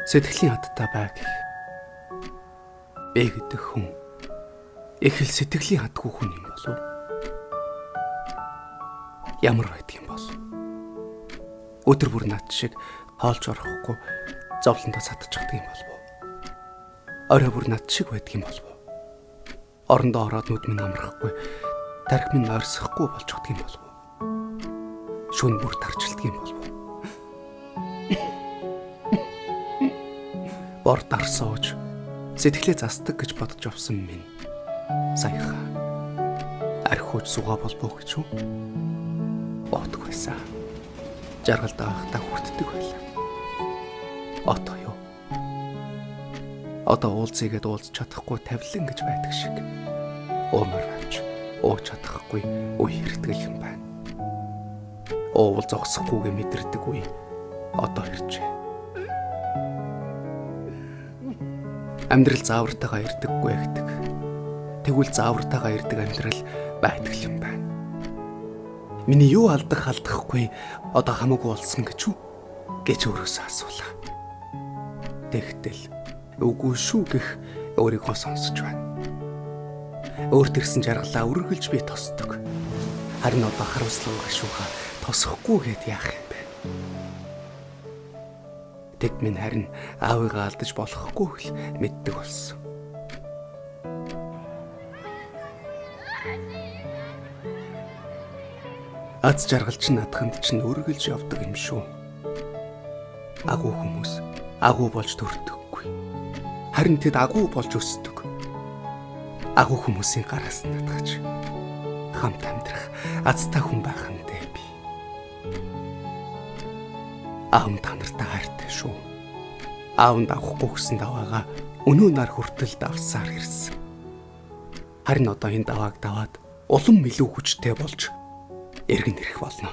Сэтгэлийн хаттай бай гэх. Би гэдэг хүн их л сэтгэлийн хатгүй хүн юм болов? Ямар байдаг юм бол? Өдөр бүр над шиг хоолж орохгүй зовлондоо сатчихдаг юм болов уу? Орой бүр над шиг байдаг юм болов уу? Орондоо ороод нүд минь амрахгүй, тархи минь ойрсохгүй болчихдаг юм болов уу? Шүн бүр тарчилдаг юм болов уу? Бор дарсууж сэтгэлээ застдаг гэж бодож явсан минь саяхан архиуж суугаа болбоо гэж үү? Боддог байсан. Жаргал даахтаа хүртдэг байлаа. Одоо юу? Одоо уулзъя гэд уулзч чадахгүй тавилан гэж байдаг шиг. Уумар авч ууж чадахгүй үе хэртгэл юм байна. Уувал зогсохгүйгээ мэдэрдэг үе одоо иржээ. Амьдрал заавартайгаа ирдэггүй гэдэг. Тэгвэл заавартайгаа ирдэг амьдрал байдаг юм байна. Миний юу алдахгүй одоо хамаагүй болсон гэж үү гэж өөрөөсөө асуулаа. Тэгтэл үгүй шүү гэх өөрийгөө сонсож байна. Өөрт ирсэн жаргалаа үргэлж би тосдог. Харин одоо харамслан гашууха тосохгүй гэд яах юм бэ? Тэд минь харин аавыгаа алдаж болохгүй л мэддэг болсон. Аз жаргал чинь надханд чинь үргэлж явдаг юм шүү. Агуу хүмүүс агуу болж төрдөггүй. Харин тэд агуу болж өсдөг. Агуу хүмүүсийн гараас натгаж хамт амьдрах азтай хүн байх нь дээ би. Аав та нартай хайртай шүү. Аавнд авахгүй гэсэн даваагаа өнөө нар хүртэл давсаар ирсэн. Харин одоо энэ давааг даваад улам илүү хүчтэй болж эргэн ирэх болно.